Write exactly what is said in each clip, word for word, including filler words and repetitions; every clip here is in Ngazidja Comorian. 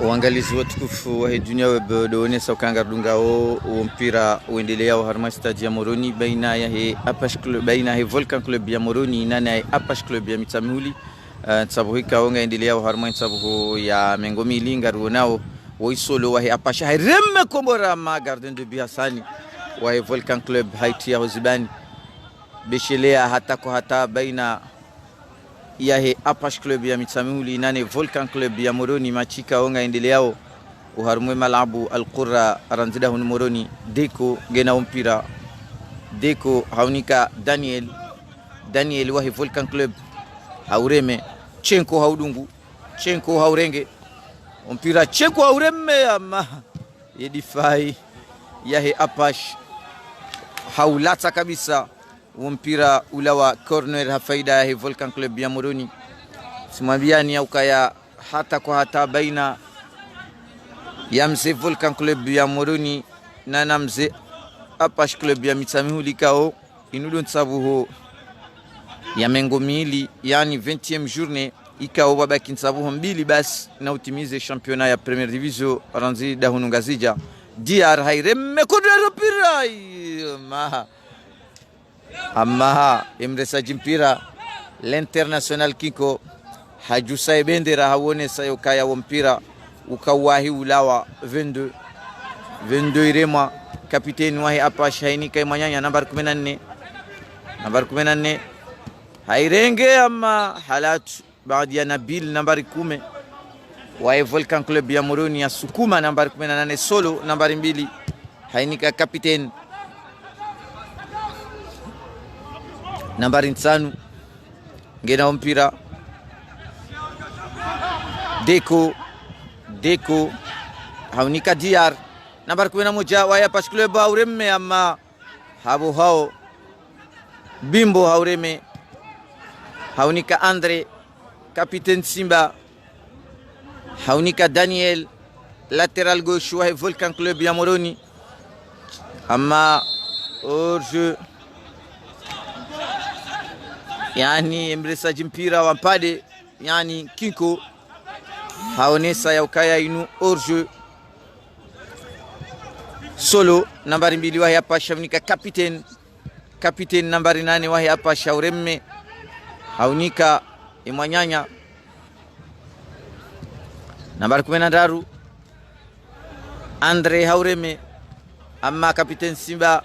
Waangalizi watukufu wahe Dunia Web, ndo wonesa ukaya ngaridungao wo mpira wendeleao harumwa stade ya Moroni baina yahe Apache Club, baina yahe Volcan Club ya Moroni na yahe Apache Club ya Mitsamihuli. Eh, ntsabuho ikao ngayendeleao harumwa ntsabuho ya mengo mili, ngariwonao wo isolo wahe Apache haireme kombora, amma gardien de but Hasani wahe Volcan Club haitria ho zibani. Beshelea hata kwa hata baina yahe Apache Club ya Mitsamihuli na ne Volcan Club ya Moroni, match ikao ngayendeleao oharumwa malabu Al Qurra randzi dahoni Moroni. Deko ngena wo mpira. Deko haunika Daniel. Daniel wahe Volcan Club haureme. Chenko haudungu. Chenko haurenge. Wo mpira Chenko haureme, amma ye difai yahe Apache haulatsa kabisa. Wo mpira ulawa corner ha faida yahe Volcan Club ya Moroni. Tsimwambiani ya ukaya hata kwa hata baina ya mze Volcan Club ya Moroni na na mze Apache Club ya Mitsamihuli ikao inu ndo ntsabuho ya mengo mili, yaani vingtième journée, ikao pvwabaki ntsabuho mbili basi na utimize championnat ya première division randzi dahunu Ngazidja. Diar haireme kondo ya mpira, ai, maha. Amma ha, emresa djimpira, l'international Kinko, hadjusa ebendera hawonesa yokaya wo mpira ukawahi ulawa. Vingt-deux. Vingt-deux iremwa, kapiteni wahe Apache hainika emwananya nambari kume na nne. Nambari kume na nne. Hairenge amma halatu. Baada ya Nabil nambari kume wahe Volcan Club ya Moroni, yasukuma nambari kume na nane Solo nambari mbili. Hainika kapiteni nambari ntsanu. Ngena wo mpira. Deko. Deko. Haunika Diar. Nambari kume na moja wahe Apache Club haureme amma hapvo hao. Bimbo haureme. Haunika André. Capitaine Simba. Haunika Daniel. Latéral gauche wahe Volcan Club ya Moroni. Amma hors-jeu. Yaani, emresa djimpira wa mpade. Yaani, Kinko. Haonesa ya ukaya inu hors-jeu. Solo, nambari mbili wahe Apache, haunika capitaine. Capitaine nambari nane wahe Apache haureme. Haunika emwananya. Nambari kume na ndraru. André haureme. Amma capitaine Simba.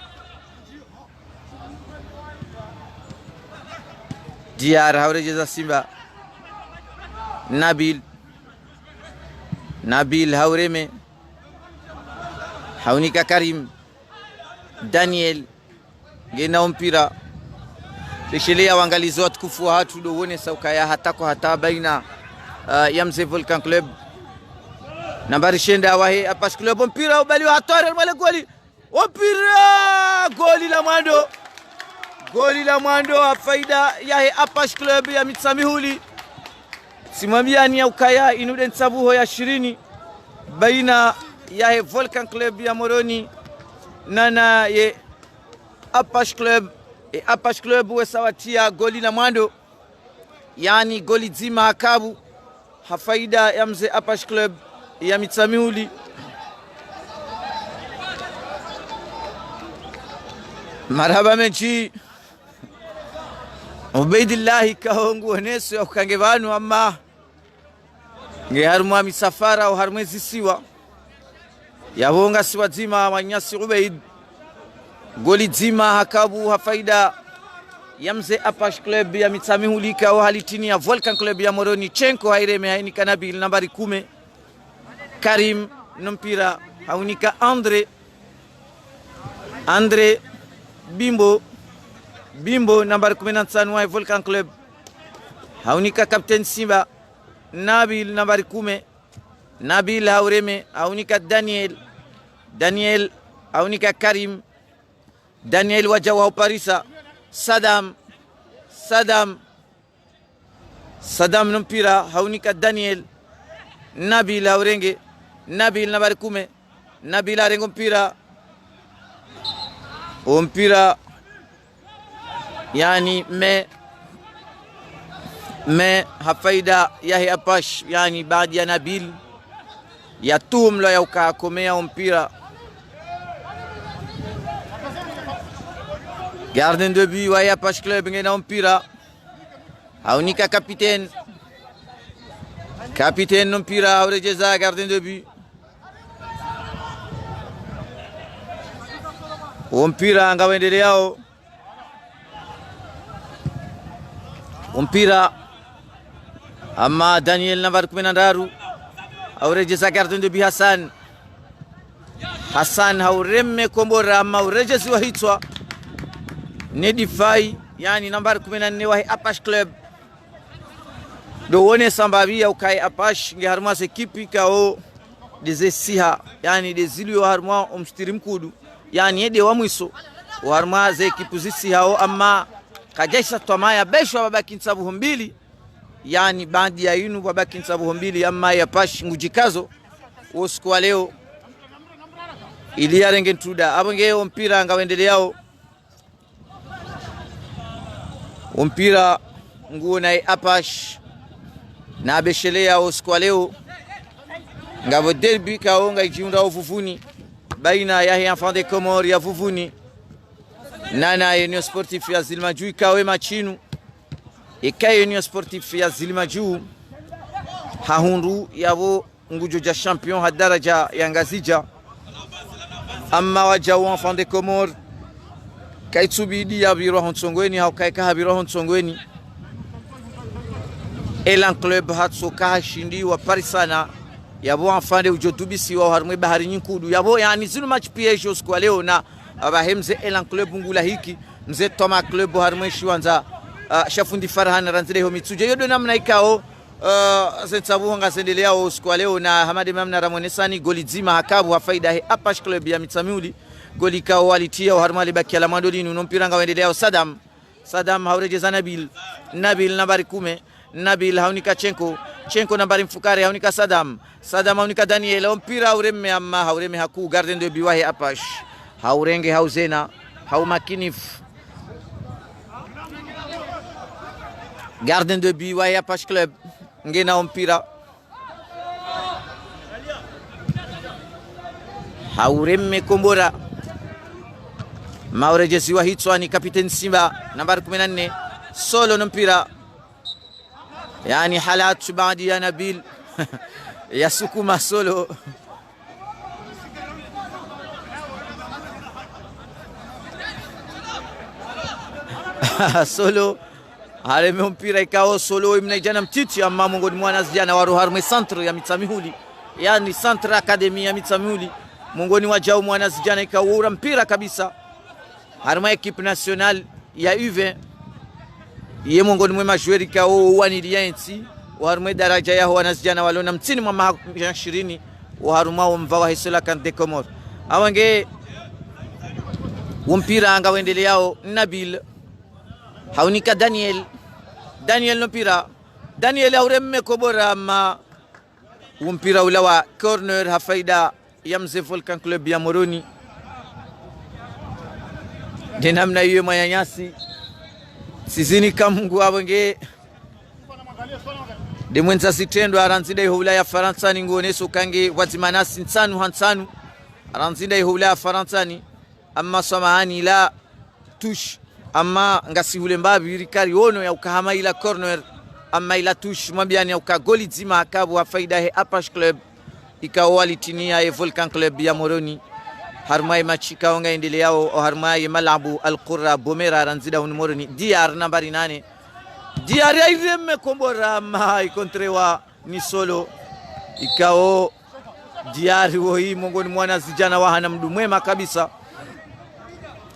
Diar hauredjeza Simba. Nabil. Nabil haureme. Haunika Karim. Daniel. Ngena wo mpira. Leshelea waangalizi watukufu wahatru ndo wonesa ukaya hata kwa hata baina, ah, ya mze Volcan Club. Nambari shenda wahe Apache Club, wo mpira ubaliwa hatwari mwa le goli. Wo mpira, goli la mwando. Goli la mwando ha faida yahe Apache Club ya Mitsamihuli. Tsimwambiani ya ukaya inu nde ntsabuho ya shirini baina yahe Volcan Club ya Moroni na na ye Apache Club. E Apache Club wesa watria goli la mwando. Yaani goli dzima ha kabu ha faida ya mze Apache Club ya Mitsamihuli. Marahaba mendji. Ubaidillahi, ikao nguoneso ya ukaya nge pvanu amma nge harumwa misafara oharumwa ezisiwa. Yapvo ngasi pvwadzima mwananyasi Ubeid. Goli dzima ha kabu ha faida ya mze Apache Club ya Mitsamihuli ikao halitini ya Volcan Club ya Moroni. Chenko haireme, hainika Nabil nambari kume. Karim no mpira, haunika André. André Bimbo. Bimbo nambari kume na ntsanu wahe Volcan Club. Haunika capitaine Simba. Nabil nambari kume. Nabil haureme, haunika Daniel. Daniel, haunika Karim. Daniel wadja wauparisa. Sadam. Sadam. Sadam no mpira, haunika Daniel. Nabil haurenge. Nabil nambari kume. Nabil harenge wo mpira. Wo mpira, yaani, mais, mais ha faida yahe Apache, yaani, baada ya Nabil. Yatumlwa yauka hakomeya ompira. Gardien de but wahe Apache Club ngena ompira. Haunika capitaine. Capitaine no mpira hauredjeza gardien de but. Ompira ngawendeleao. Ompira. Amma Daniel nambari kume na ndraru. Hauredjeza gardien de but Hassan. Hassan haureme kombora amma uredjeziwa hitswa ne difai, yaani nambari kume na nne wahe Apache Club. Ndo wonesa mbapvi ya ukaya Apache nge harumwa ze ekipi kao nde ze siha, yaani nde zilio harumwa omstiri mkudu, yaani yende wa mwiso oharumwa ze ekipu zisihao, amma kadjaisa twamaya beshwa pvabaki ntsabuho mbili, yaani baanda ya inu pvabaki ntsabuho mbili, amma ye Apache ngudjikazo wo usiku wa leo ili yarenge ntrunda. Apvo nge ompira ngawendeleao. Ompira nguo naye Apache na abesheleya wo usiku wa leo. Ngapvo derby kao ngaidjihundrao Vuvuni baina yahe Enfants des Comores ya Vuvuni na naye Union Sportive ya Zilimadjuu, ikao ye match inu, eka ye Union Sportive ya Zilimadjuu hahundru yapvo ngudjo dja champion ha daraja ya Ngazidja. Amma wadjau Enfants des Comores, kaitsubidi yapvirwa ho ntsongweni, hau kaika hapvirwa ho ntsongweni. Elan Club hatsoka hashindi waparisana, yapvo Enfants nde udjo dubisiwa oharumwa ye bahari nyinkudu. Yapvo yaani zinu match piège wo usiku wa leo na apvahe mze Elan Club ngulahiki, mze Toma Club oharumwa ye shiwandza, ah, sha fundi Farhan randzi nde iho Mitsudje. Iyo ndo namna ikao, ah, ze ntsabuho ngazendeleao wo usiku wa leo na hama nde namna ramwonesani goli dzima hakabu ha faida yahe Apache Club ya Mitsamihuli. Goli kao walitia oharumwa le bakiya la mwando linu no mpira ngawendeleao Sadam. Sadam hauredjeza Nabil. Nabil nambari kume. Nabil haunika Chenko. Chenko nambari mfukare haunika Sadam. Sadam haunika Daniel. Ompira haureme amma haureme hakuu gardien de but wahe Apache. Haurenge hauzena. Haumakinifu. Gardien de but wahe Apache Club ngena ompira. Haureme kombora. Mauredjeziwa hitswa ni capitaine Simba, nambari kume na nne. Solo no mpira. Yaani halatsu baanda ya Nabil. Yasukuma Solo. Solo hareme ompira ikao Solo ye mnaidjana mtiti, amma mongoni mwa wanazidjana waro harumwa ye centre ya Mitsamihuli. Yaani centre académie ya Mitsamihuli. Mongoni mwa wadjau mwa wanazidjana ikao ura mpira kabisa harumwa ye équipe nationale ya U vingt. Ye mongoni mwe majoueur ikao uwaniliya yentsi oharumwa ye daraja yaho wanazidjana walo na mtsini mwa maha ishirini oharumwa wo mva wahe Cœlacanthes des Comores. Apvo nge wo mpira ngawendeleao Nabil. Haunika Daniel. Daniel no mpira. Daniel haureme kombora amma wo mpira ulawa corner ha faida ya mze Volcan Club ya Moroni. Nde namna iyo mwananyasi. Sizini ka Mungu apvo nge nde mwendza zitrendwa, randzi nda iho Ulaya Farantsani nguoneso kange pvwadzima nasi ntsanu ha ntsanu. Randzi nda iho Ulaya Farantsani. Amma swamahani la touche. Amma ngasi hule mbapvi rikari ono ya uka hama ila corner. Amma ila touche, mwambiani ya uka goli dzima hakabu ha faida he Apache Club. Ikao walitiniya ye Volcan Club ya Moroni. Harumwa ye match ikao ngayendeleao, oharumwa ye malabu Al Qurra Bomera randzi nda hunu Moroni. D R nambari nane. D R yaireme kombora amma ikontrewa ni Solo. Ikao D R woyi mongoni mwa wanazidjana wahana mdu mwema kabisa.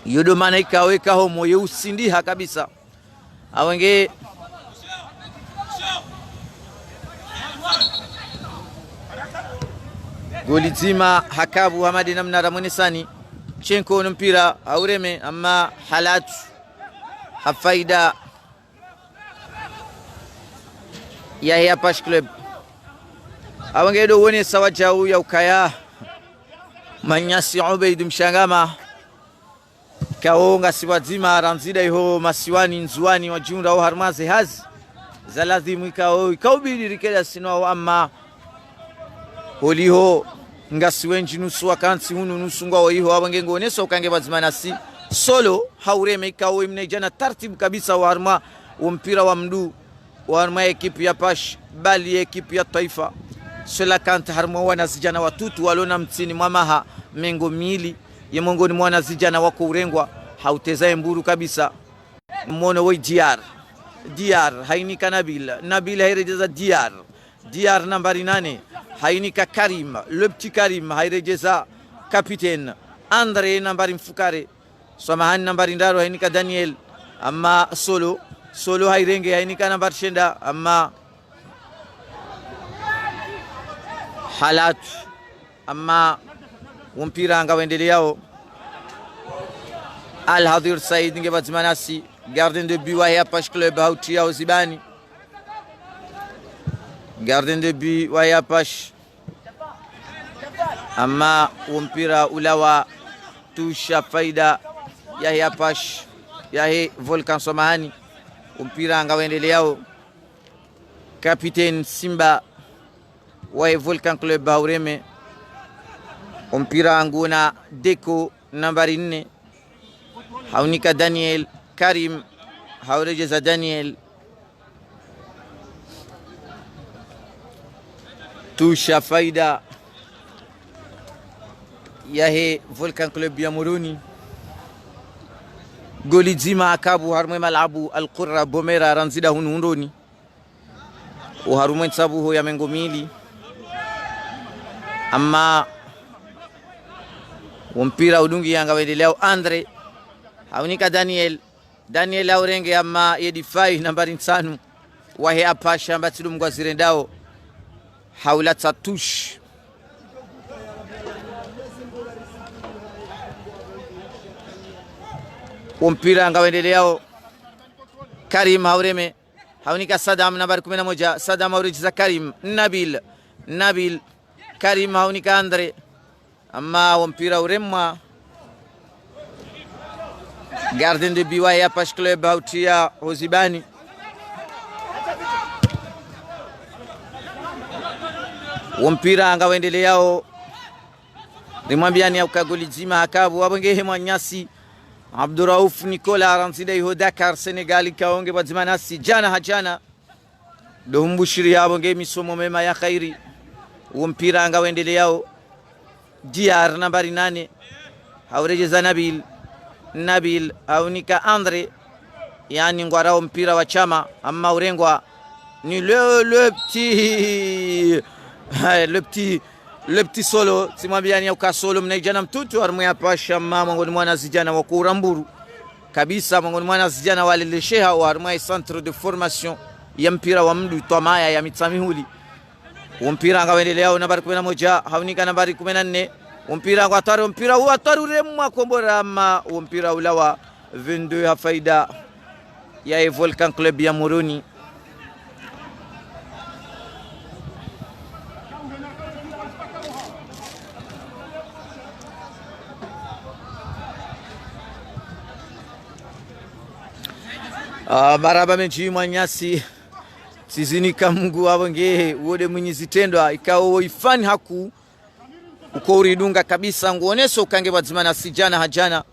Iyo ndo mana ikao eka homo ye usindiha kabisa. Apvo nge goli dzima hakabu hama nde namna ramwonesani. Chenko no mpira haureme amma halatsu ha faida yahe Apache Club. Apvo nge ndo wonesa wadjau ya ukaya mwananyasi Ubeid Mshangama. Ikao ngasi pvwadzima randzi nda iho masiwani Ndzuwani wadjihundrao harumwa ze hazi za lazimu ikao, ikao bidi rikele sino apvo amma Holiho ngasi wendji, nusu wakantsi hunu, nusu ngwao iho, apvo nge nguoneso uka nge pvadzima nasi. Solo, haureme ikao imnaidjana tartibu kabisa oharumwa ompira wa mndru, oharumwa ekipu ya Apash, bali ekipu ya twaifa. Cela compte harumwa wanazidjana watutu walona mtsini mwa maha mengo mili, ye mongoni mwa wanazidjana wako urengwa, hauteza emburu kabisa. Mwono woyi Diar. Diar, hainika Nabil. Nabil hairedjeza Diar. Diar nambari nane. Hainika Karim. Le petit Karim, hairedjeza capitaine. André nambari mfukare. Swamahani nambari ndraru, hainika Daniel. Amma Solo. Solo hairenge, hainika nambari shenda. Amma Halat. Amma ompira ngawendeleyao. Al Hadir Said nge pvadzima nasi. Gardien de but wahe Apash Club hautria hozibani. Gardien de but wahe Apash. Amma ompira ulawa, touche ya faida yahe Apash, yahe Volcan, swamahani. Ompira ngawendeleyao. Capitaine Simba wahe Volcan Club haureme. Ompira nguona Deko nambari nne. Haunika Daniel. Karim. Hauredjeza Daniel. Touche ya faida yahe Volcan Club ya Moroni. Goli dzima akabu harumwa emalabu Al Qurra Bomera randzida hunu Hundroni. Oharumwa entsabuho ya mengo mili. Amma ompira udungi yangawendeleyao. André. Haunika Daniel. Daniel haurenge, amma ye Difai nambari ntsanu wahe Apash amba tsi ndo mngwazirendao. Haulatsa touche. Ompira ngawendeleyao. Karim haureme. Haunika Sadam nambari kume na moja. Sadam hauredjeza Karim. Nabil. Nabil. Karim haunika André. Amma ompira uremwa. Gardien de but wahe Apash Club hautria hozibani. Ompira ngawendeleyao. Rimwambiani yauka goli dzima akabu, apvo nge he mwananyasi Abdouraouf Nicolas randzida iho Dakar, Sénégal, ikao nge pvadzima nasi djana ha djana. Ndo humbushiri yapvo nge misomo mema ya khairi. Ompira ngawendeleyao. Diar nambari nane. Hauredjeza Nabil. Nabil haunika André. Yaani ngwarao mpira wa shama, amma urengwa ni le, le petit, le petit, le petit Solo. Tsimwambiani yauka Solo mnaidjana mtutu harumwa ya Apash, amma mongoni mwa wanazidjana wako uramburu kabisa, mongoni mwa wanazidjana walelesheha oharumwa ye centre de formation ya mpira wa mndru Twamaya ya Mitsamihuli. Ompira ngawendeleyao, nambari kume na moja haunika nambari kume na nne. Ompira ngwa hatwari, ompira u hatwari uremwa kombora, amma ompira ulawa. Vingt-deux ha faida yahe Volcan Club ya Moroni. Ah, marahaba mendji mwananyasi. Tsizinika Mungu apvo nge wo nde mwinyi zitrendwa, ikao wo ifani haku uko uridunga kabisa, nguoneso uka nge pvadzima nasi djana ha djana.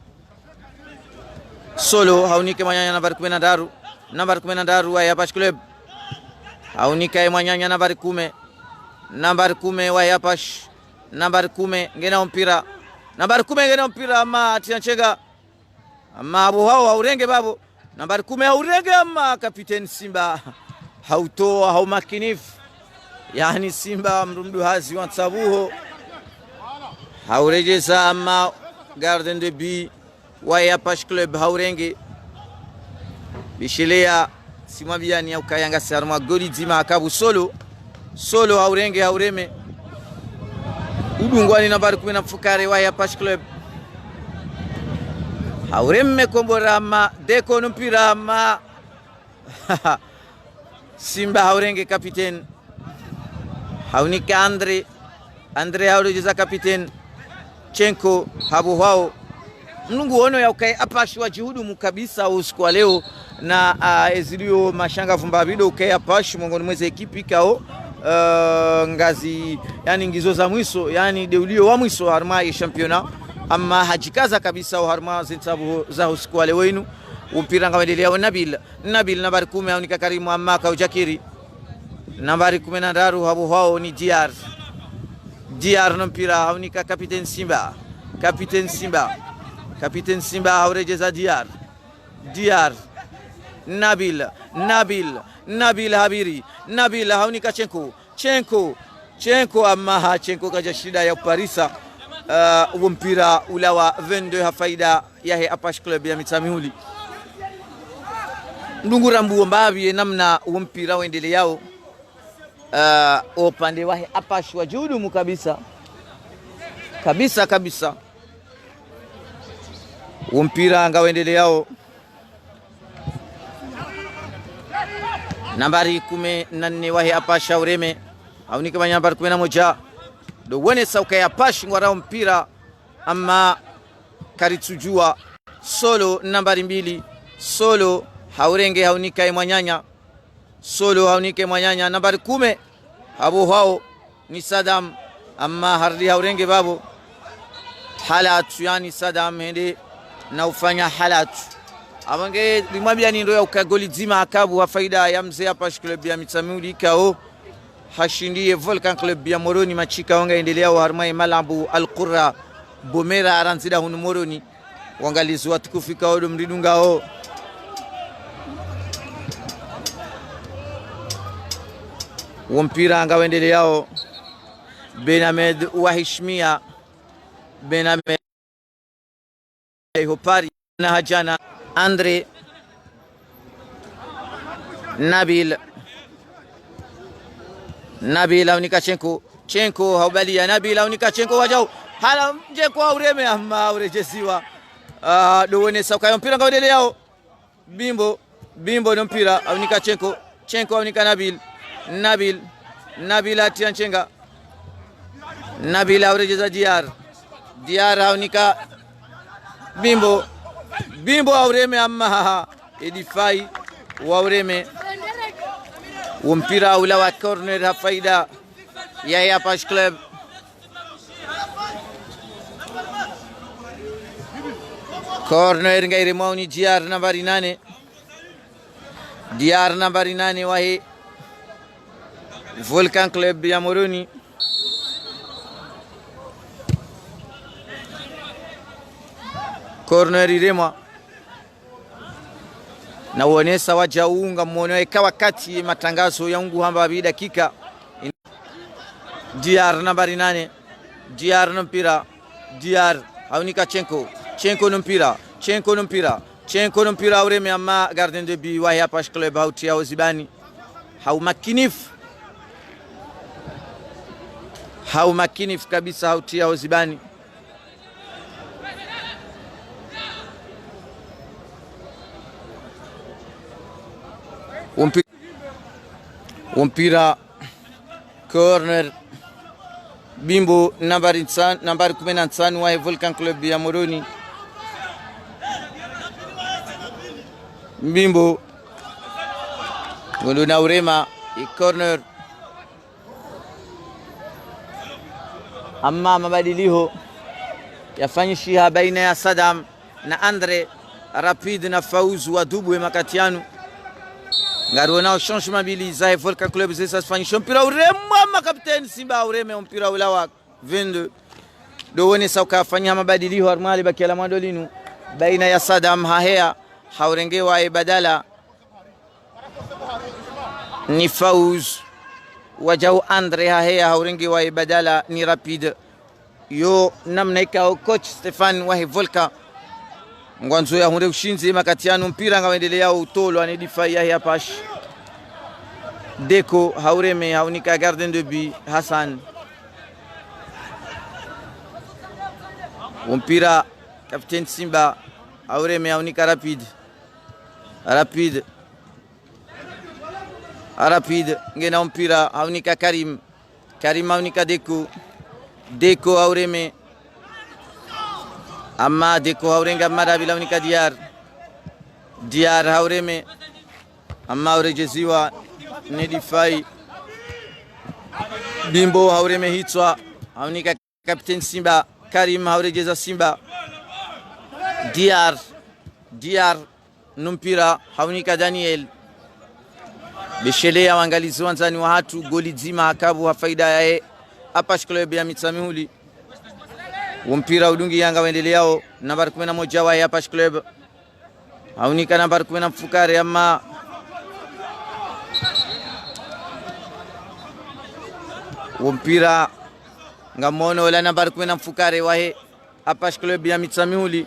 Solo haunika ye mwananya nambari kume na ndraru. Nambari kume na ndraru wahe Apash Club. Haunika ye mwananya nambari kume. Nambari kume wahe Apash. Nambari kume ngena ompira. Nambari kume ngena ompira, amma hatria nshenga. Amma apvo hao haurenge pvapvo. Nambari kume haurenge, amma capitaine Simba hautowa haumakinifu. Yaani Simba mndru mduhazi wa ntsabuho. Hauredjeza, amma gardien de but wahe Apash Club haurenge. Bisheleya, tsimwambiani yaukaya ngasi harumwa goli dzima akabu Solo. Solo haurenge, haureme. Udungwa ni nambari kume na mfukare wahe Apash Club. Haureme kombora, amma Deko no mpira, amma Simba haurenge, capitaine. Haunika André. André hauredjeza capitaine. Chenko hapvo hwao. Mlungu wono yaukaya Apash wadjihudumu kabisa usiku wa leo. Na, ah, ezilio mashangavu mbapvi ndo ukaya Apash mongoni mwa ze ekipi ikao, eh, ngazi, yani ngizo za mwiso, yani nde uliyo wa mwiso harumwa ye championnat. Amma hadjikaza kabisa oharumwa ze ntsapvuho za usiku wa leo inu. Umpira ngawendeleao Nabil. Nabil nambari kume haunika Karimu amma kaudjakiri. Nambari kume na ndraru hapvo hwao ni Diar. Diar no mpira haunika capitaine Simba. Capitaine Simba. Capitaine Simba hauredjeza Diar. Diar. Nabil. Nabil. Nabil habiri. Nabil haunika Chenko. Chenko. Chenko amma ha Chenko kadja shinda ya uparisa. Uh, wo mpira ulawa vingt-deux ha faida yahe Apache Club ya Mitsamihuli. Ndungu rambuo mbapvi ye namna wo mpira wendeleao. Uh, opande wahe Apache wadjudumu kabisa. Kabisa, kabisa. Wo mpira ngawendeleao. Nambari kume na nne wahe Apache haureme. Haunike mwananya nambari kume na moja. Ndo wonesa ukaya Apache ngwarao mpira. Amma karitsudjua. Solo nambari mbili. Solo haurenge haunika ye mwananya. Solo haunike mwananya nambari kume. Hapvo hwao ni Saddam. Amma harudi haurenge pvapvo. Halatu yani Saddam hende na ufanya halatu. Apvo nge rimwambia ni ndo ya uka goli dzima akabu ha faida ya mze Apache Club ya Mitsamihuli ikao hashindiye Volcan Club ya Moroni match ikao ngayendeleao harumwa ye malambu Al Qurra Bomera arandzida hunu Moroni. Wangalizi watukufu ikao ndo mridungao. Wo mpira ngawendeleao. Ben Ahmed wahishimia. Ben Ahmed. Iho pari na hadjana. Andre. Nabil. Nabil haunika Chenko. Chenko haubalia. Nabil haunika Chenko wadjau. Hala Chenko haureme amma hauredjeziwa. Ah, ndo wonesa ukaya mpira ngawendeleao. Bimbo. Bimbo no mpira haunika Chenko. Chenko haunika Nabil. Nabil. Nabil hatia nchenga. Nabil hauredjeza Diar. Diar haunika Bimbo. Bimbo haureme amma haha. Edifai waureme. Wo mpira ulawa corner ha faida yahe Apache Club. Corner ngairemwao ni Diar nambari nane. Diar nambari nane wahe Volcan Club ya Moroni. Corner iremwa. Na wonesa wadjau ngamwono eka wakati matangazo ya ungu hamba pvi dakika. Diar nambari nane. Diar no mpira. Diar haunika Chenko. Chenko no mpira. Chenko no mpira. Chenko no mpira haureme amma gardien de but wahe Apache Club hautia hozibani. Haumakinifu. Haumakinifu kabisa hautia hozibani. Wo mpi-, wo mpira corner. Bimbo nambari ntsa-, nambari kume na ntsanu wahe Volcan Club ya Moroni. Bimbo. Ngondo na urema. I corner. Amma mabadiliho yafanyishiha baina ya Saddam na Andre, Rapide na Fauz wadubwe makati yanu. Ngariwonao changement mbili zahe Volcan Club zesa zifanyisho mpira uremwa ma capitaine Simba ureme mpira ulawa vingt-deux. Ndo wonesa uka hafanyiha mabadiliho harumwa le bakia la mwando linu. Baina ya Saddam hahea haurengewa ye badala ni Fauz. Wadjau Andre hahea haurengewa ye badala ni Rapide. Yo namna ikao coach Stéphane wahe Volcan ngwandzo yahundre ushindzi makati yanu mpira ngawendeleao utolwa ni difai yahe Apache. Deko haureme haunika gardien de but Hassan. Wo mpira capitaine Simba haureme haunika Rapide. Rapide. Rapide, ngena mpira, haunika Karim. Karim haunika Deko. Deko haureme. Amma Deko haurenga mara bila haunika Diar. Diar haureme. Amma hauredjeziwa ne difai. Bimbo haureme hitswa, haunika kapiteni Simba, Karim hauredjeza Simba. D R, D R no mpira, haunika Daniel. Besheleya wangalizi wandzani wahatru, goli dzima hakabu ha faida yahe Apache Club ya Mitsamihuli. Wo mpira udungi yanga wendeleyao, nambari kume na moja wahe Apache Club. Haunika nambari kume na mfukare, ama wo mpira ngamono ola nambari kume na mfukare wahe Apache Club ya Mitsamihuli.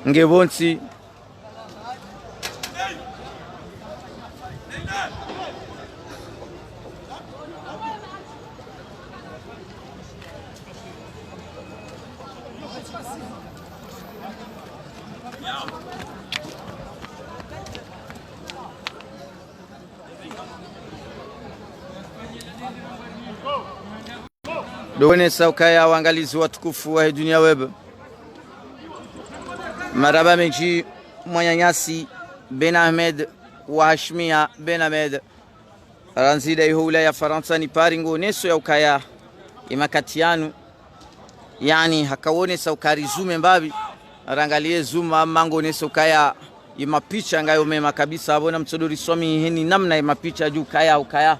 Nge pvontsi. Ndo wonesa ukaya wangalizi watukufu wahe Dunia Web. Marahaba mendji mwananyasi Ben Ahmed wa Hashimia Ben Ahmed. Randzi nda iho Ulaya Farantsa ni Paris ngoneso ya ukaya imakati yanu. Yaani, hakawonesa ukaya rizume mbapvi. Rangaliye zuma ama ngoneso ukaya imapicha ngayo mema kabisa. Apvo na mtsodo riswami heni namna imapicha dju ukaya, ukaya.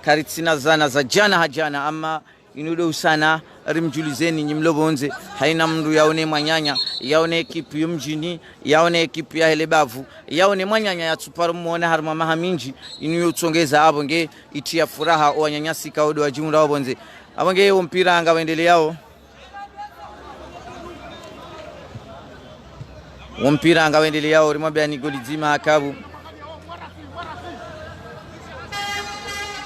Karitsina zana za djana ha djana, ama inu ndo usana rimdjulizeni nyi mlo pvondze. Haina mndru yaone mwananya, yaone ekipu yo mdjini, yaone ekipu ya hele bavu, yaone mwananya yatsuparo mwona harumwa maha mindji, inu yo utsongeza apvo nge itriya furaha o wananyasi kao ndo wadjihundra wo pvondze. Apvo nge wo mpira nga wendeleyao. Wo mpira nga wendeleyao, rimwambiani goli dzima hakabu.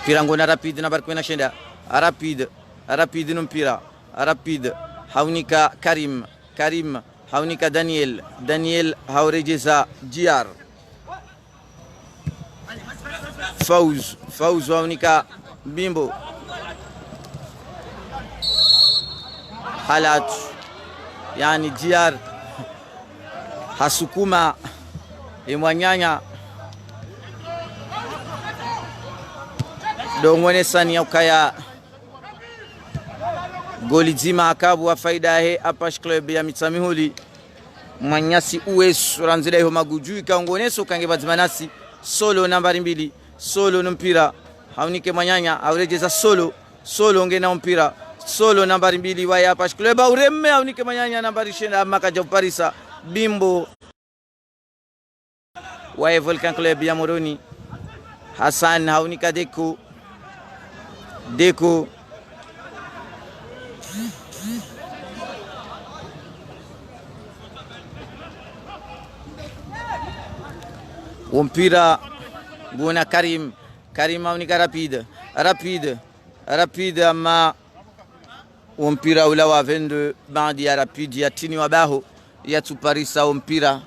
Mpira ngona Rapide nambari kume na shenda. Rapide, Rapide no mpira. Rapide, haunika Karim. Karim, haunika Daniel. Daniel, hauredjeza D R. Fauz, Fauz haunika Bimbo. Halat, yaani D R. Hasukuma emwananya. Ndo ngonesani ya ukaya goli dzima hakabu ha faida yahe Apache Club ya Mitsamihuli. Mwananyasi Uwais, randzi nda iho Magudju, ika ngoneso uka nge pvadzima nasi. Solo nambari mbili, Solo no mpira. Haunike mwananya, hauredjeza Solo. Solo ngena o mpira. Solo nambari mbili wahe Apache Club, haureme, haunike mwananya nambari shenda, ama kadja uparisa. Bimbo wahe Volcan Club ya Moroni. Hassan haunika Deco. Deco. Wo mpira nguna Karim. Karim haunika Rapide. Rapide. Rapide ama wo mpira ula wa vingt-deux, baanda ya Rapide ya tini wa baho, yatsuparisa wo mpira.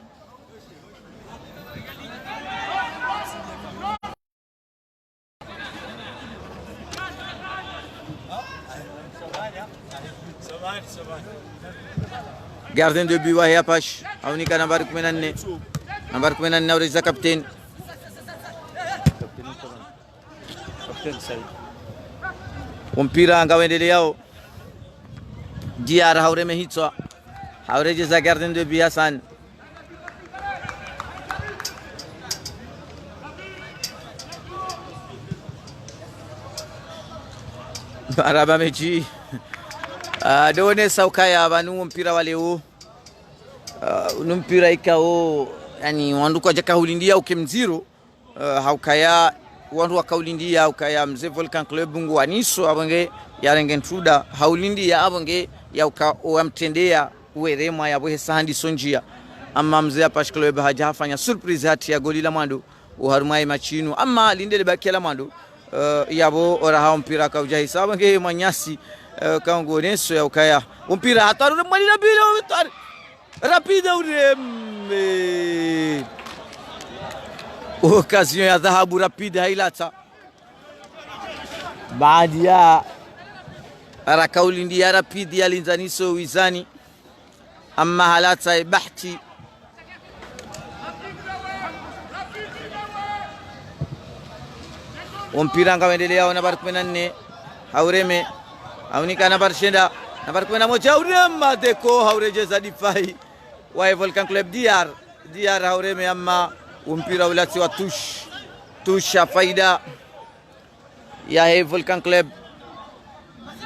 Gardien de but wahe Apache, haunika nambari kume na nne. Nambari kume na nne, hauredjeza capitaine. Wo mpira nga wendeleyao. D R haureme hitswa. Hauredjeza gardien de but Hassan. Marahaba mendji. Ah, ndo wonesa ukaya pvanu wo mpira wa leo. Ah, unu mpira ikao, yaani, wandru kwadjaka hulindiya uke mdziro. Eh, haukaya wandru wakaulindiya ukaya mze Volcan Club nguwaniso apvo nge yarenge ntruda, haulindiya apvo nge yauka owamtrendeya uweremwa yapvo hesa handiso ndjiya. Ama mze Apache Club hadja hafanya surprise hatriya goli la mwando oharumwa ye match inu. Ama linde libakiya la mwando, eh, yapvo oraha o mpira kaudjahisa apvo nge mwananyasi, eh, kangoneso yaukaya. O mpira hatwari ule mwali la bila, hatwari. Rapide ureme. Occasion ya dhahabu Rapide hailatsa. Baanda ya rakaulindiya Rapide yalindzaniso wizani. Amma halatsa ye bahati. Wo mpira ngawendeleao, nambari kume na nne. Haureme. Haunika nambari shenda. Nambari kume na moja. Haurema Deko. Hauredjeza difai wahe Volcan Club. Diar. Diar haureme amma wo mpira ulatsiwa touche. Touche ya faida yahe Volcan Club.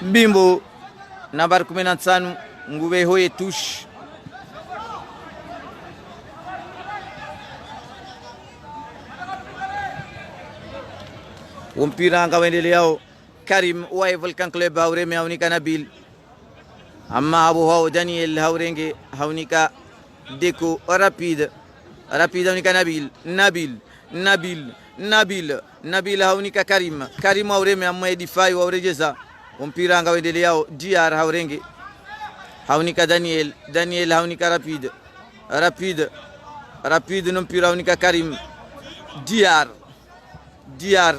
Bimbo, nambari kume na ntsanu, ngupveho ye touche. Wo mpira ngawendeleao. Karim wahe Volcan Club haureme, haunika Nabil. Amma hapvo hao Daniel haurenge, haunika Deko. Rapide. Rapide haunika Nabil. Nabil. Nabil. Nabil. Nabil haunika Karim. Karim haureme, amma ye difai wauredjeza. Wo mpira ngawendeleao. Diar haurenge. Haunika Daniel. Daniel haunika Rapide. Rapide. Rapide no mpira haunika Karim. Diar. Diar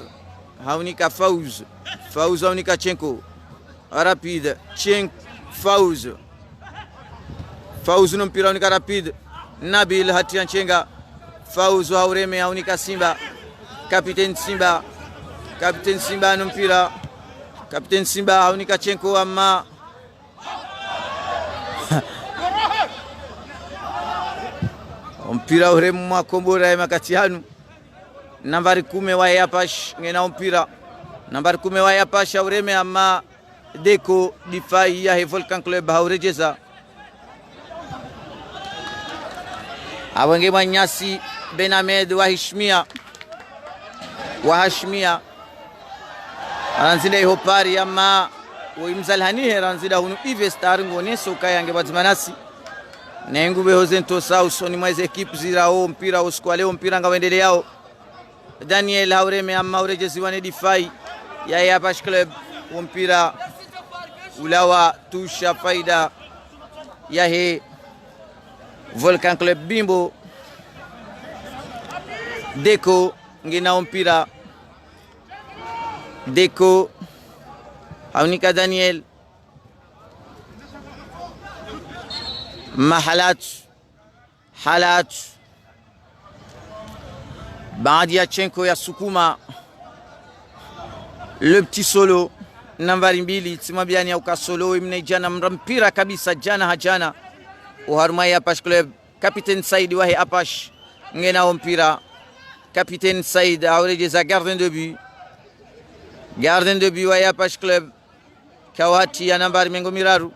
haunika Fauz. Fauz haunika Chenko. Rapide. Chen-, Fauz. Fauz no mpira haunika Rapide. Nabil hatria ntsenga. Fauz haureme haunika Simba. Capitaine Simba. Capitaine Simba no mpira. Capitaine Simba haunika Chenko amma wo mpira uremwa kombora ye makati yanu. Nambari kume wahe Apache ngena wo mpira. Nambari kume wahe Apache haureme amma Deko, difai yahe Volcan Club hauredjeza. Hapvo nge mwananyasi Ben Ahmed wa Hashimia. Wa Hashimia. Randzi nda iho Paris amma wo imzalihanihe randzi nda hunu Ive Star ngoneso ukaya nge pvadzima nasi. Ne ngupveho ze ntosa usoni mwa ze ekipu zira wo mpira usiku wa leo, mpira ngawendeleao. Daniel haureme amma uredjeziwa ne difai yahe Apache Club. Wo mpira ulawa touche ya faida yahe Volcan Club. Bimbo. Deko ngena wo mpira. Deko haunika Daniel. Mahalat. Halat. Baanda ya Chenko ya sukuma. Le Petit Solo. Nambari mbili, tsimwambiani yauka Solo, imne djana mra mpira kabisa, djana ha djana. Oharumwa ye Apache Club. Capitaine Said wahe Apache. Ngena wo mpira. Capitaine Said, hauredjeza gardien de but. Gardien de but wahe Apache Club. Kawati ya nambari mengo miraru.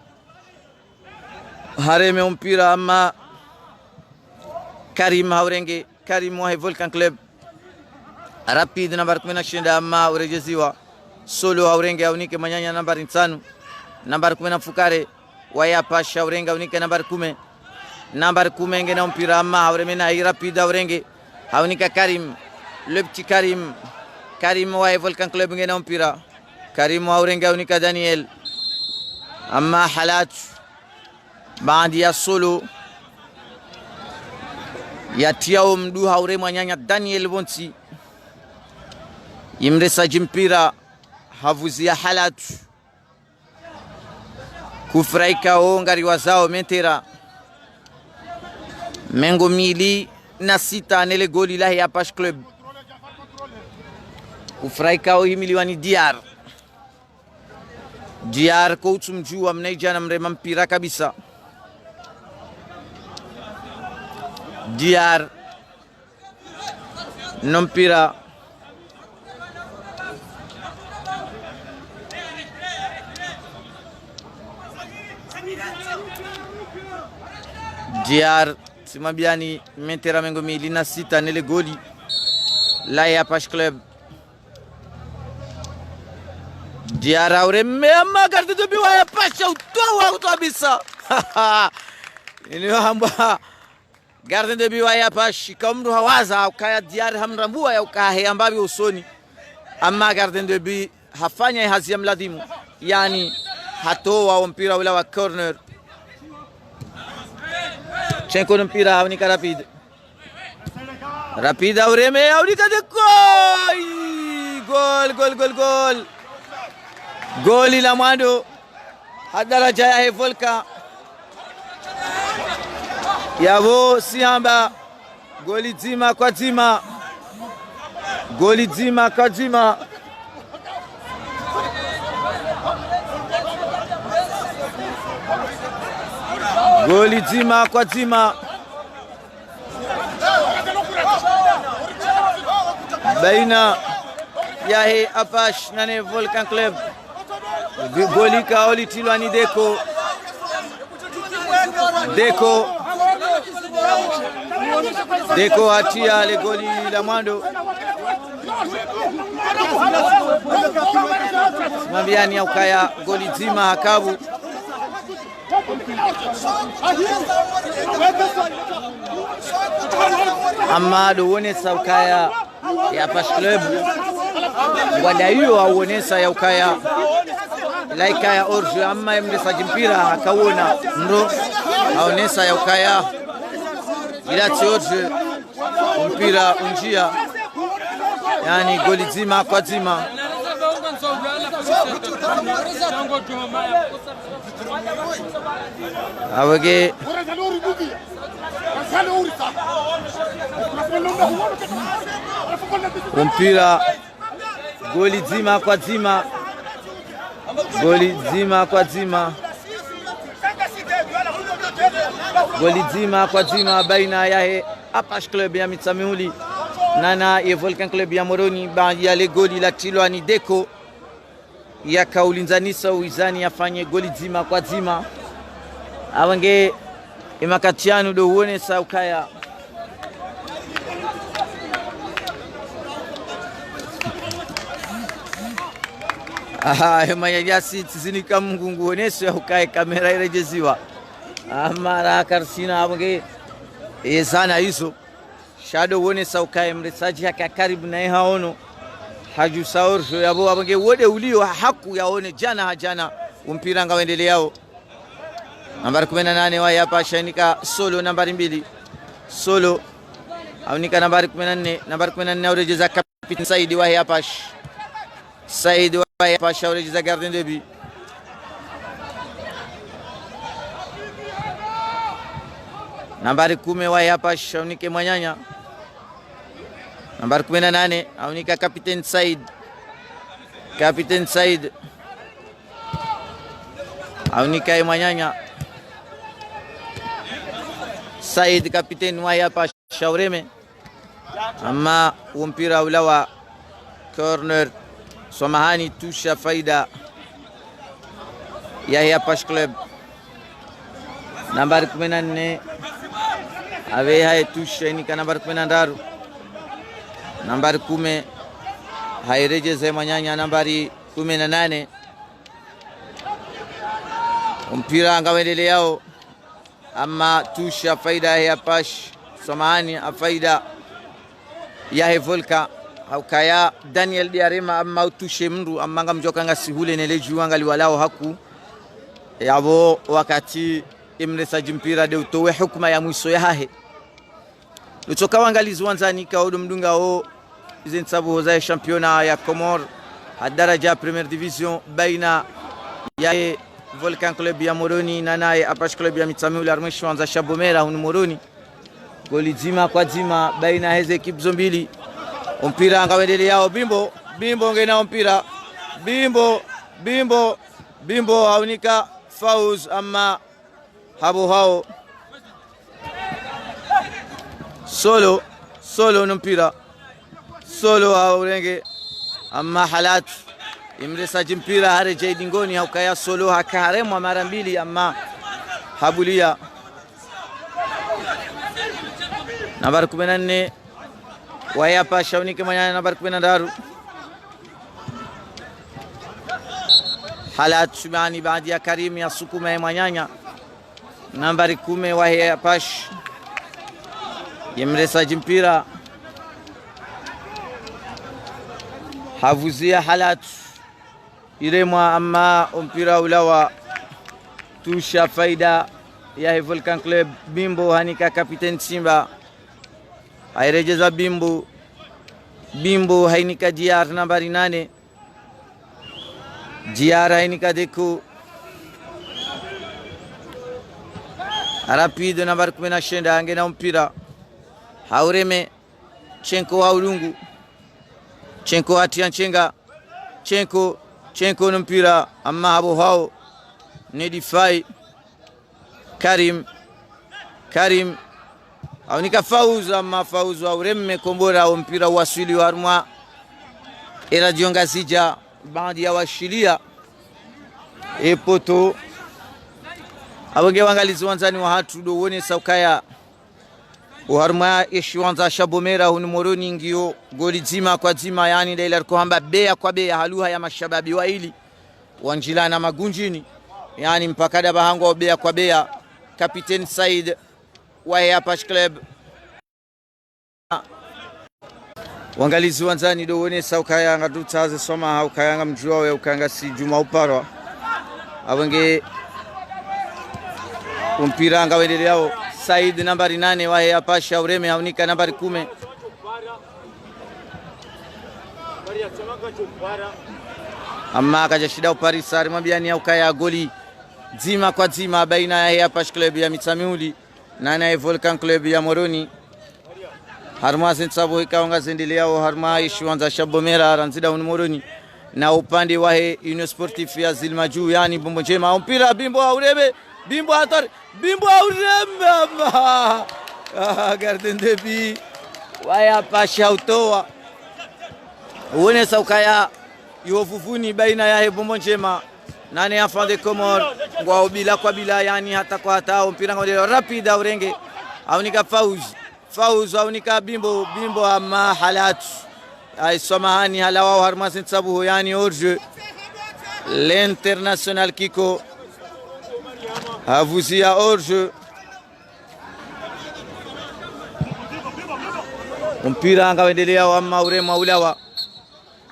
Hareme wo mpira amma Karim haurenge, Karim wahe Volcan Club. Rapide nambari kume na shenda amma uredjeziwa. Solo haurenge haunike mwananya nambari ntsanu. Nambari kume na mfukare wahe Apache haurenge haunike nambari kume. Nambari kume ngena wo mpira amma haureme nayi Rapide haurenge. Haunika Karim. Le Petit Karim. Karim wahe Volcan Club ngena wo mpira. Karim haurenge haunika Daniel. Amma Halat. Baanda ya Solo. Yatria wo mdu haure mwananya Daniel pvontsi. Imresa dji mpira. Havuzi ya Halat. Kufraika wo ngariwazao metera mengo mili na sita nele goli lahe Apache Club. Kufraika wo himiliwa ni Diar. Diar ko utsumdjuwa mnaidjana mrema mpira kabisa. Diar. No mpira. Diar, tsimwambiani metera mengo mili na sita nele goli lahe Apache Club. Diar haureme amma gardien de but wahe Apache utowa utowa bisa. Inu hamba gardien de but wahe Apache, ka mdru hawaza ukaya Diar hamrambua yauka he ambapvi usoni. Amma gardien de but hafanya ye hazi ya mladhimu. Yaani, hatowa wo mpira ula wa corner. Chenko no mpira haunika Rapide. Rapide haureme, haunika Deko. Gol, gol, gol, gol. Goli la mwando. Ha daraja yahe Volcan. Yapvo sihamba goli dzima kwa dzima. Goli dzima kwa dzima. Goli dzima kwa dzima. Baina yahe Apache nane Volcan Club. Goli kao litilwa ni Deko. Deko. Deko hatia le goli la mwando. Mwambiani ya ukaya goli dzima hakabu. Amma ndo wonesa ukaya ya Apache Club. Ngwada iyo awonesa ya ukaya. Laika ya hors-jeu, amma emresa djimpira akawona ndo. Awonesa ya ukaya. Ila tsi hors-jeu. Mpira unjia. Yani goli dzima kwa dzima. Awege. Mpira. Goli dzima kwa dzima. Goli dzima kwa dzima. Goli dzima kwa dzima baina yahe Apache Club ya Mitsamihuli nana ye Volcan Club ya Moroni, baanda ya le goli latilwa ni Deko. Yakaulindzanisa uizani yafanye goli dzima kwa dzima. Awenge emakati yanu ndo uonesa ukaya. Aha, emanyanyazi tsizinika mngu nguoneso ya ukaya kamera iredjeziwa. Amara karisina awenge ezana izo. Sha ndo wonesa ukaya mresadji haka karibu naye haono. Hadjusa hors-jeu yapvo, apvo nge wode ulio haku yaone djana ha djana. Umpira ngawendeleao. Nambari kume na nane wahe Apache hainika Solo nambari mbili. Solo. Haunika nambari kume na nne. Nambari kume na nne hauredjeza kapiteni Saidi wahe Apache. Said wahe Apache hauredjeza gardien de but. Nambari kume wahe Apache haunike mwananya. Nambari kume na nane haunika kapiteni Said. Kapiteni Said. Haunika ye mwananya. Said kapiteni wahe Apache haureme. Amma umpira ulawa corner. Swamahani, tusha faida yahe Apache Club. Nambari kume na nne. Apve haye tusha hainika nambari kume na ndraru. Nambari kume. Hairedjeze mwananya nambari kume na nane. Umpira ngawendeleao. Amma tusha faida yahe Apache. Swamahani, ha faida yahe Volcan. Haukaya Daniel Diarema amma utushe mndru amma ngamdjoka ngasihule nele djuwa ngaliwalao haku. Yapvo wakati emresadji mpira nde utowe hukuma ya mwiso yahahe. Lutsoka wangalizi wandzani kao ndo mdungao ize ntsabuho zahe championnat ya Comores ha daraja première division baina yahe Volcan Club ya Moroni nanaye Apache Club ya Mitsamihuli harumwa eshiwandza sha Bomera hunu Moroni. Goli dzima kwa dzima baina heze ekipe zo mbili. Umpira ngawendeleao. Bimbo, Bimbo ngena umpira. Bimbo, Bimbo, Bimbo haunika Fauz amma hapvo hao. Solo, Solo no mpira. Solo haurenge. Amma Halat. Emresadji mpira haredjei dingoni haukaya Solo haka haremwa mara mbili amma habulia. Nambari kume na nne wahe Apache haunike mwananya nambari kume na ndraru. Halat Shubani baanda ya Karim yasukuma ye mwananya. Nambari kume wahe Apache. Yemresadji mpira. Havuzia Halat. Iremwa amma umpira ulawa. Tusha faida yahe Volcan Club. Bimbo hanika kapiteni Simba. Hairedjeza Bimbo. Bimbo hainika Diar nambari nane. Diar hainika Deko. Rapide nambari kume na shenda, ngena mpira. Haureme. Chenko haulungu. Chenko hatriya nchenga. Chenko, Chenko no mpira, amma hapvo hao. Nedi Fai. Karim. Karim. Haunika Fauzu, amma Fauzu haureme kombora, o mpira waswili harumwa e Radio Ngazidja, baanda ya washiliya e poto. Apvo nge wangalizi wandzani wahatru, ndo wonesa ukaya oharumwa ye shiwandza sha Bomera hunu Moroni ngiyo goli dzima kwa dzima, yaani nda ila riko hamba beya kwa beya ha lugha ya mashababi waili wandzilana magundjini, yaani mpaka nda pvahanu ngwao beya kwa beya. Kapiteni Said wahe Apache Club. Wangalizi wandzani, ndo wonesa ukaya ngarudutsaze swamaha ukaya ngamdjuwa we ukaya ngasi djuma uparwa. Apvo nge umpira ngawendeleyao. Said nambari nane wahe Apache haureme, haunika nambari kume. Amma kadjashinda uparisa, harimwambiyani ya ukaya goli dzima kwa dzima baina yahe Apache Club ya Mitsamihuli nana ye Volcan Club ya Moroni. Harumwa ze ntsabuho ikao ngazendeleyao harumwa ye shiwandza sha Bomera randzi nda hunu Moroni. Na upande wahe Union Sportive ya Zilimadjuu, yaani Bombo Ndjema. Umpira Bimbo haureme, Bimbo hatwari, Bimbo haureme, amma. Ah, gardien de but wahe Apache hautowa. Wonesa ukaya iho vuvuni baina yahe Bombo Ndjema nane Enfants des Comores, ngwao bila kwa bila, yaani hata kwa hata, o mpira ngwao rapide haurenge, haunika Fauzu. Fauzu haunika Bimbo, Bimbo amma halatu. Ayi swamahani, halawao harumwa ze ntsabuho, yaani hors-jeu. L'international Kiko havuziya hors-jeu. Umpira ngawendeleyao amma uremwa ulawa.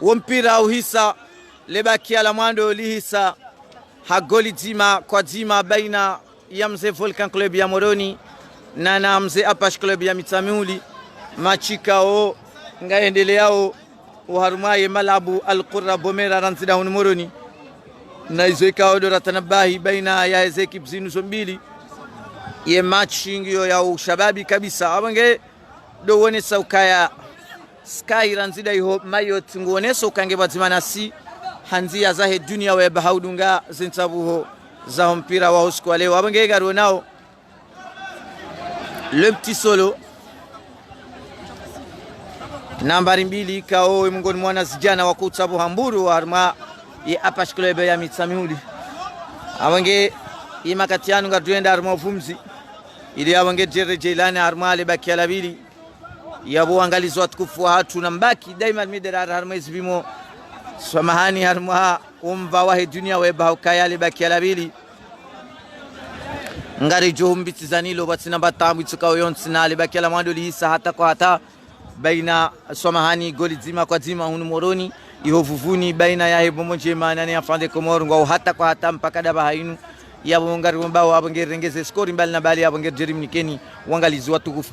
Wo mpira uhisa, le bakiya la mwando lihisa ha goli dzima kwa dzima baina ya mze Volcan Club ya Moroni nana mze Apache Club ya Mitsamihuli. Match ikao ngayendeleyao oharumwa ye malabu Al Qurra Bomera randzi nda hunu Moroni. Na izo ikao ndo ratanabahi baina yahe ze ekipe zinu zo mbili. Ye match ngiyo ya ushababi kabisa. Apvo nge ndo wonesa ukaya Sky randzi nda iho Mayotte nguoneso ukaya nge pvwadzima nasi ha ndziya zahe dunia weba ha udunga ze ntsabuho zaho mpira waho usiku wa leo. Apvo nge ngarionao Le Petit Solo nambari mbili, ikao mongoni mwa wanazidjana wakao utsabuha mburu harumwa ye Apache Club ya Mitsamihuli. Apvo nge ye makati yanu ngarudjoenda harumwa uvumzi, ili apvo nge djere djeilane harumwa le bakiya la pvili. Yapvo wangalizi watukufu wahatru, na mbaki daima midera harumwa ezipvimo. Swamahani, harumwa umva wahe dunia weba ha ukaya le bakiya la pvili ngaridjo humbitizanilo pvwatsina mba taabu itsukao yontsi, na le bakiya la mwando lihisa hata kwa hata baina, swamahani, goli dzima kwa dzima hunu Moroni, iho vuvuni baina yahe Bombo Ndjema nane Enfants des Comores, ngwao hata kwa hata mpaka nda pvahanu. Yapvo ngariwombao apvo nge rirengeze skori mbali na mbali, apvo nge ridjerimnikeni wangalizi watukufu.